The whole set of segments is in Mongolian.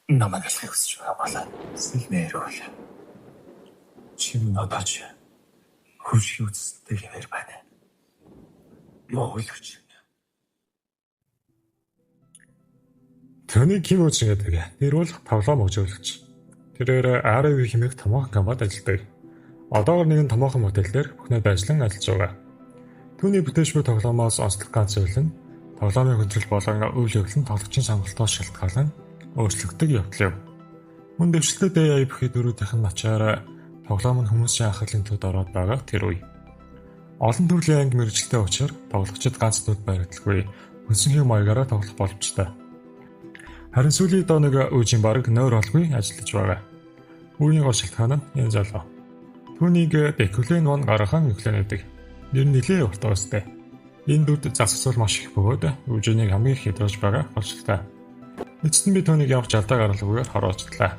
Намайг алахыг хүсэж байгаа бол сэлмээрүүл. Чи минь одоо ч хөвшиг үзсэнтэй хിവэр байна. Муу хөлөч. Түүнийг Ким Үжин гэдэг. Тэр бол тоглоом хөгжүүлэгч. Тэрээр RV хэмээх томоохон компанид ажилладаг. Одоогор нэгэн томоохон модель дээр бүхнээд ажиллан ажиллаж байгаа. Түүний бүтээж буй тоглоомоос онцлог ганц зүйл нь тоглоомын хүндрэл болон үйл явдал нь тоглогчийн сонголтоос шалтгаалан өөрчлөгддөг явдал юм. Мөн дэвшлэлтэй AI бүхий дөрүүдийнх нь ачаараа тоглоом нь хүмүүсийн анхаарлын төвд ороод байгаа тэр үе. Олон төрлийн анги мэргэжилтэй учраас тоглогчид ганц нүд баригдалгүй хүнсэн хэв маягаараа тоглох боломжтой. Харин сүүлийн доо нэг үеийн бараг нойр олгүй ажиллаж байгаа. Үүний гол шалтгаан нь энэ залуу. Түүнийг Декулен вон гаргахан нөхлөн гэдэг. Нэр нь нэлээд урт өстэй. Энэ дүрд засацвал маш их бөгөөд үжинийг хамгийн их ядарч байгаа болчлоо. Эцэст нь би түүнийг ямар ч алдаа гаргалгүйгээр хороочлаа.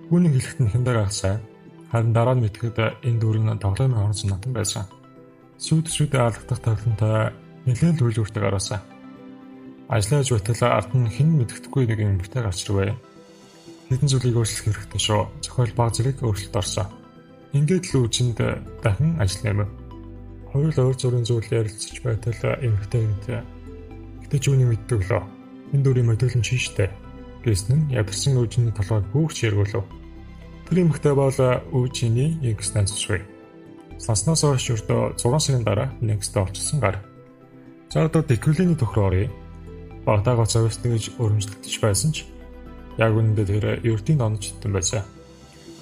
Үүнийг хэлэхэд нь хэндээ гайхсан. Харин дараа нь мэдэхэд энэ дүр нь тоглоомын орон зунатан байсан. Сүйд сүйдээ алгадах тавилантай нэлээд л үйл үртэй гараасан. Ажиллаж байтал ард нь хэн мэддэхгүй нэг юм битээ гарч ирвэ. Хэдэн зүйлийг өөрчлөх хэрэгтэй шүү. Зохиол баг зэрэг өөрчлөлт орсон. Ингээд л үжинд дахин ажил нэмэв. Хоёул өөр зүрийн зүйл ярилцаж байтал эмэгтэй гэнт. Гэтэ ч үүнийг мэддэг лөө. Энэ дүрийн модель нь чи штэ. Гэсэн нь ядарсан үжиний толгойг хүүгч эргүүлв. Тэр эмэгтэй бол үжиний X найзчгүй. Санснаас хойш өртөө 6 сарын дараа нэгстэй олчсон гар. За одоо Декулины төхрөө оръё. Багтаа гоц авьяастай гэж өрөмжлөгдөж байсан ч яг үнэндээ тэр ердийн донож хэвтэн байсан.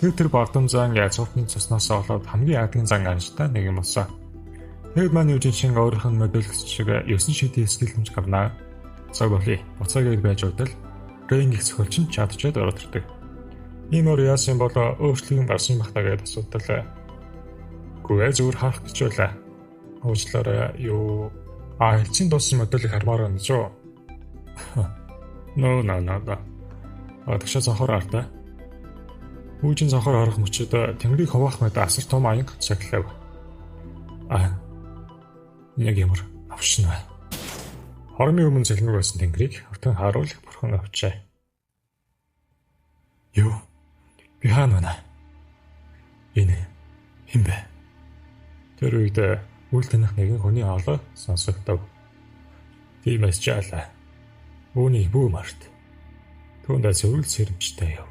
Тэр бардам зан язгууртны цусноос олоод хамгийн адгийн зан анжтай нэг юм болсон. Тэгэд маань үжин шин өөрийнх нь модельгч шиг 9 шидийн эсгэлэмж гарнаа. Цаг болъё. Буцаагаад байж удал Рейн гих зохиолч нь чадчаад ороод ирдэг. Ийм ор яасан бол өөрчлөлт гарсан байх та гэдээ асуудал. Үгүй зүгээр харах гэж байлаа. Уучлаарай юу а хэлцийн дууссан моделийг хармаар байна шүү. No no no. Адагшаа цонхоор хартаа. Хүүжин цонхоор харах мөчид тэнгэрийг хуваах мэт асар том аянга цахилав. А яг ямар авшин вэ? Хормын өмнө цэлмэг байсан тэнгэрийг өртөн харуул бурхан авчээ. Юу? Би хаана байна? Энэ хэн бэ? Тэр үед үл таних нэгэн хүний хоолой сонсогдов. Тиймээс жаалаа. Үүнийг бүү март. Түүндээ зөвл сэрэмжтэй яв.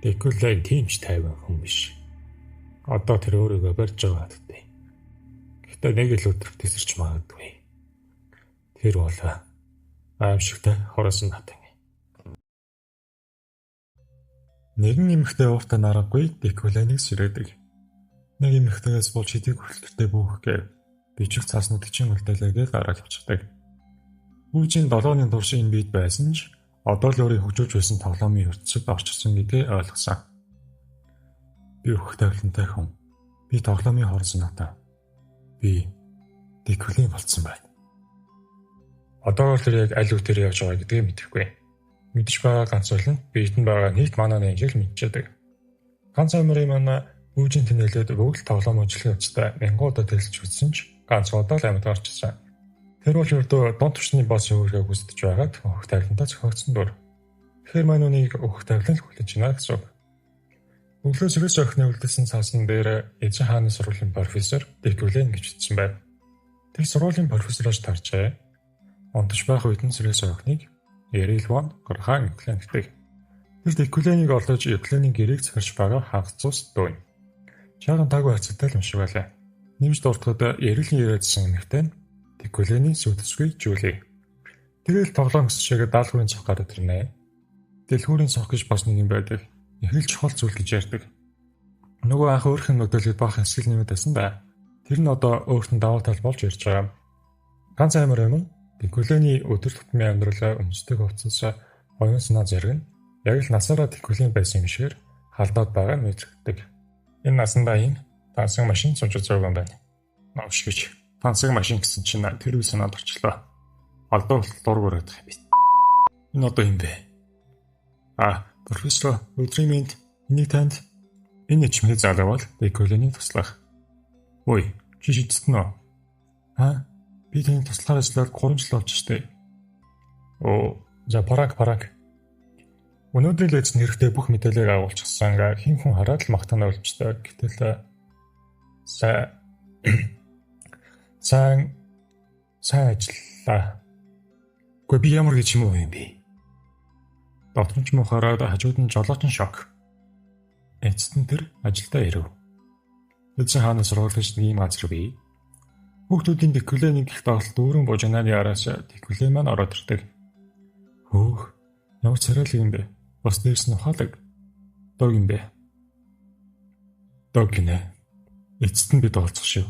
Декулайн тийм ч тайван хүн биш. Одоо тэр өөрийгөө барьж байгаа гэдэгтэй. Гэхдээ нэг л өдөр тесэрч магадгүй. Тэр бол аимшигтай хоросон натан. Нэгэн эмэгтэй ууртай наргагүй Декулайныг сэрээдэг. Нэг эмэгтэйгээс болж хэдийг хүртэл бүүх гэв. Бичих цааснууд чинь үлдээлээ гэж гараад явчихдаг. Хүүжин 7-ны турш энэ бид байсан ч одоо л өөрийг хөгжүүлж байсан тоглоомын ертөнцид орчихсон гэдгээ ойлгосон. Би өөх тавилантай хүн. Би тоглоомын хорсон надаа. Би Декулайн болцсон байна. Одоогоор тэр яг аль үгээр явж байгаа гэдгийг мэдэхгүй. Мэдэж байгаа ганц зүйл нь биедэнд байгаа нийт манаа нэг л мэдчихэд. Ганц амрын манай үүжин тэнэлээд бүгд тоглоом ажиллах явцдаа мянган удаа тэлж үзсэн ч ганц удаа л амьд гарчсан. Тэр бол ердөө дунд түвшний босс өөргөө гүйцэтгэж байгаад өөх тавилантаа зохиогдсон дүр. Тэгэхээр маань үнийг өөх тавилан л хүлээж байна гэсэн үг. Өглөө сэрээс охины үлдээсэн цаасан дээр эзэн хааны сургуулийн профессор Декулен гэж утсан байна. Тэр сургуулийн профессороос таржээ. Унтаж байх үед нь сэрээс охиныг Эрил вон Горхан Юклен гэдэг. Тэр Декуленийг олож Юкленийн гэрээг захирч байгаа хагас цус дүүн. Жаахан таагүй харцтай л юм шиг байлаа. Нэмж дуртахад Эрилийн яриадсан эмэгтэй нь Декулений сүтсгүй жүүлээ. Тэгэл тоглоом гэсэн шиг даалгаврын цох гараад ирнэ. Дэлгүүрийн цох гэж бас нэг юм байдаг. Их л чухал зүйл гэж ярьдаг. Нөгөө анх өөрөх нь моделид баахан эсгэл нэмээд байсан да. Тэр нь одоо өөрт нь даваа тал болж ирж байгаа. Ганц амар юм нь Декулений өдөр тутмын амьдралаа өмсдөг хувцас оюун санаа зэрэг нь яг л насаараа Декулен байсан юм шигээр халдаад байгаа нь мэдрэгддэг. Энэ насандаа ийм тансаг машин сууж үзээгүй юм байна. Новш гэж тансаг машин гэсэн чинь тэр үе санаанд орчлоо. Одоо болтол дург өрөөдөх юм би. Энэ одоо юм бэ? А, профессор өдрийн мэнд энийг танд энэ ичмээ залуу бол Декулений туслах. Ой, чи шидсэн үү? А, би таны туслахаар ажиллаад 3 жил болж штэ. Оо, за парак парак. Өнөөдрийн лекцэнд хэрэгтэй бүх мэдээллийг агуулчихсан. Хэн хүн хараад л магтаана болчтой. Гэтэл сайн сайн сайн ажиллаа. Гэхдээ би ямар гэж юм уу юм бэ? Дотор нь ч мухаараад хажууд нь жолооч нь шок. Эцэст нь тэр ажилдаа ирэв. Эзэн хаанаас сургуулж нэг юм газар бий. Хүүхдүүдийн декүлэний гих тоглолт дүүрэн бужигнааны араас декүлэ маань ороод ирдэг. Хөөх, ямар царайлаг юм бэ? Бас дээрс нь ухаалаг. Дог юм бэ? Дог гинэ. Эцэст нь бид олцох шүү.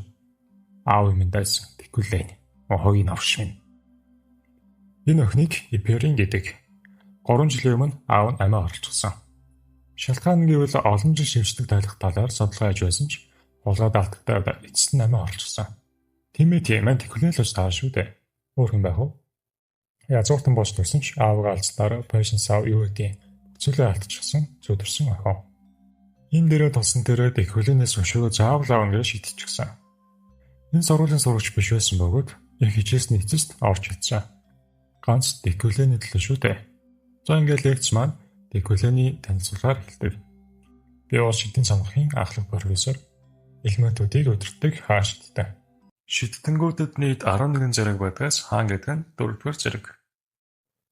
Аав минь дайсан декүлэн. Хогийн новш минь. Энэ охиныг Иперин гэдэг. 3 жилийн өмнө аав нь амиа орлцсон. Шалтгаан нь гэвэл олон жил шивждэг тайлах талаар судалгаа хийж байсан ч хулгайд алдагдаад эцэст нь амиа орлцсон. Тийм ээ тийм ээ тэхлээл бас таа шүү дээ. Өөр хүн байх уу? Язгууртан болж төрсөн ч аавгаа алдсанаар Passion Saw юу гэдгийг бүцүүлээ алдчихсан зүдэрсэн охин. Энэ дээрээ тосон дээрээ тэхлэнээс өшөөгөө заавал аавна гэж шийдчихсэн. Энэ сургуулийн сурагч биш байсан бөгөөд их хичээлсний эцэст орж чадсан. Ганц декүлэний төлөө шүү дээ. За ингээд лекц маань декүлэний танилцуулгаар эхэлдэг. Би бол шидийн самхын ахлах профессор элементүүдийг удирддаг хаан шидтэн. Шидтэнгүүдэд нийт 11 зэрэг байдгаас хаан гэдэг нь 4-р зэрэг.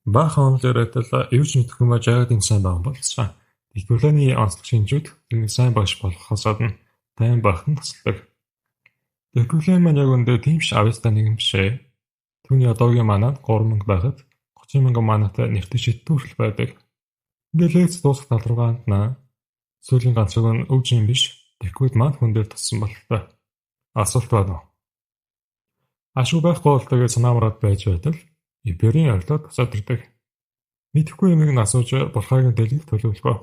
Баахан онол яриад л юу ч мэдэхгүй маа жаагаад энэ сайн байгаа болсон. Декүлэний онцлог шинжүүд тэрнийг сайн багш болохоос гадна тайван байх нь тусалдаг. Декүлэн маань яг үндэ тийм ч авьяастай нэгэн биш ээ. Түүний одоогийн манай 3000 байхад 30,000 манатай нэртэй шидтэн хүртэл байдаг. Ингээд лекц дуусах тал руугаа ханднаа. Сүүлийн ганц үг нь өвж юм биш. Декүд маань хүн дээр туссан бололтой. Асуулт байна уу? Ашгүй байхгүй бол тэгээд санаамраад байж байтал Иперийн орлоод тусаад ирдэг. Мэдэхгүй юмыг нь асууж бурхайг дэлгэх төлөвлөгөө.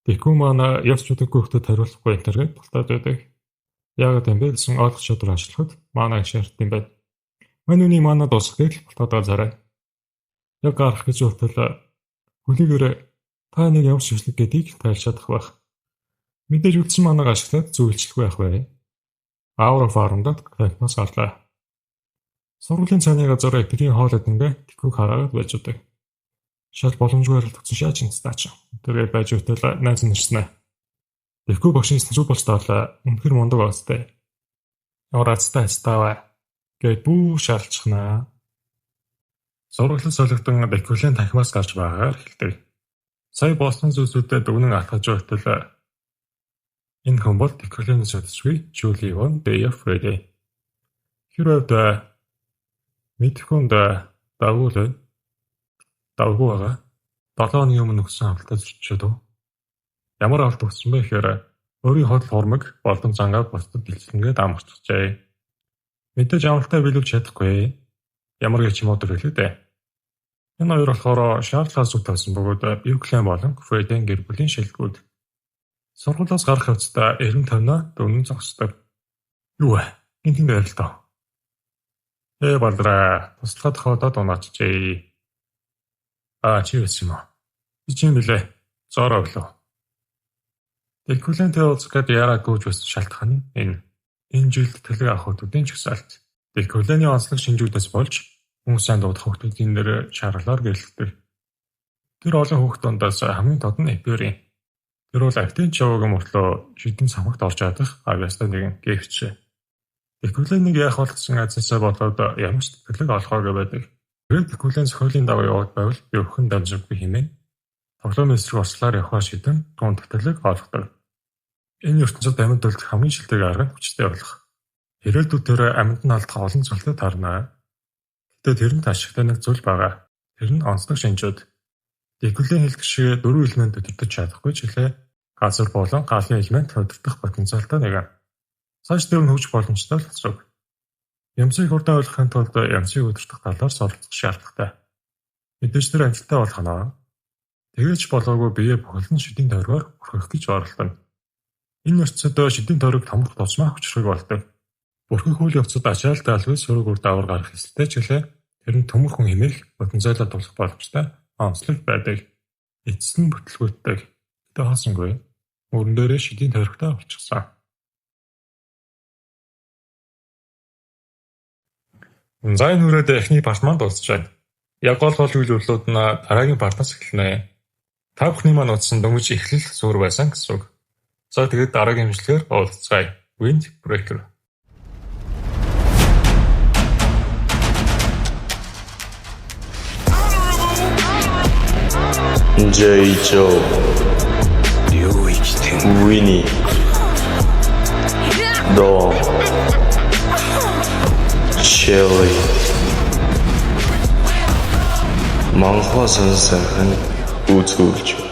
Декү маань явц чудаггүй хөлтөд хариулахгүй энэ гэж бултаад байдаг. Яагаад юм бэ гэсэн ойлгох чадвар ашиглахад манай шаардсан юм байна. Мань үний манай дуусах гэж бултаад зарай. Яг гарах гэж болтол хүлээгээр та нэг ямар шившлэг гэдгийг тайлж чадах байх. Мэдээж үлдсэн манайг ашиглаад зөвлөжлөхгүй байх вэ? Аура фармдад танхимаас гарлаа. Сургуулийн цааны газар эпигийн хоол идэнгээ тэхүүг хараад байж удаг. Шал боломжгүй харилцсан шаач инстаач. Тэгээд байж үтэл найз нь ирсэн ээ. Тэхүү багшийн зүг болж таалаа. Үнэхэр мундаг байстай. Ямар азтай хастааваа. Гээд бүү шаалчихнаа. Сургуулиас солигдсон Декүлэн танхимаас гарч байгаагаар эхэлдэг. Сая болсон зүйлсүүдэд дүгнэн алхаж байтал энэ хүн бол Декүлэнээс чадчихгүй Жули Вон Дэя Фреди. Хэрвээ мэдхүнд давгүй л давгүй байгаа. 7 хоногийн өмнө өгсөн авалтаа зөрчөөд үү? Ямар авалт өгсөн бэ гэхээр өөрийн худал хурмаг болон зангаа бусдад дэлгэцлэнгээд амарчжээ. Мэдээж авалтаа биелүүлж чадахгүй. Ямар гэж юм өдөр хэлээ дээ. Энэ хоёр болохоор шаардлагаас зүг тавьсан бөгөөд Бьюклен болон Фреден гэр бүлийн шилдэгүүд. Сургуулиас гарах явцдаа 95-аа дүнэн зогсдог. Юу вэ? Энд тэнд ярилтаа. Ээ балдраа, туслахад хоодод унаачжээ. Аа чи байсан юм уу? Би чи юм билээ. Зоор өглөө. Декүлэнтэй уулзах гээд яараа гүйж байсан шалтгаан нь энэ. Энэ жилд тэлэг авах хүмүүсийн чагсаалт. Декүлэний онцлог шинжүүдээс болж хүмүүс сайн дуудах хүмүүсийн нэр шаргалаар гэрлэдэг. Тэр олон хүүхд дундаас хамгийн тод нь Эперийн. Тэр бол Актен Чавгийн мөртлөө шидэн самхагт орж чадах авьяастай нэгэн гэвч. Декүлэнийг яах бол гэсэн азсаа болоод ямар ч тэтгэлэг олохоо байдаг. Хэрэг Декүлэн зохиолын дагуу яваад байвал би өхөн дамжингүй хэмээн тоглоом эсрэг орчлоор явахаа шийдэн туун тэтгэлэг олгодог. Энэ ертөнцид амьд үлдэх хамгийн шилдэг арга нь хүчтэй болох. Ирээдүйд тэр амьд нь алдах олон зүйлтэй таарна. Гэхдээ тэрэнд ашигтай нэг зүйл байгаа. Тэр нь онцлог шинжүүд. Декүлэн хэлдэг шиг дөрвөн элемент удирдах чадахгүй ч гэлээ газар болон галын элемент удирдах потенциалтай нэгэн. Цааш тэр нь хөгжих боломжтой л гэсэн үг. Ямсыг хурдан ойлгохын тулд ямсыг удирдах талаар суралцах шаардлагатай. Мэдээж тэр амжилттай болох нь. Тэгээд ч болоогүй бие бүхэл нь шидийн тойргоор бүрхэх гэж оролдоно. Энэ ертөнцид шидийн тойрог томрох тусмаа хүчрхэг болдог. Бүрхэх үйл явцад ачаалтай албан сөрөг үр дагавар гарах эрсдэлтэй ч гэлээ тэр нь төмөр хүн хэмээх потенциалаа тулах боломжтой онцлог байдаг. Эцэст нь бүтлгүүтдэг. Гэтэ хаасангүй. Мөрөн дээрээ шидийн тойрогтой болчихсон. За энэ хүрээд эхний парт маань дуусч байна. Яг гол гол үйл явдлууд нь дараагийн партаас эхэлнэ. Та бүхний маань утсан дөнгөж эхлэл суурь байсан гэсэн үг. За тэгээд дараагийн бичлэгээр уулзцгаая. Wind Breaker. J. Joe, 領域展 Winnie, Dawn, Shelly. 漫画神сайхан үзүүлж.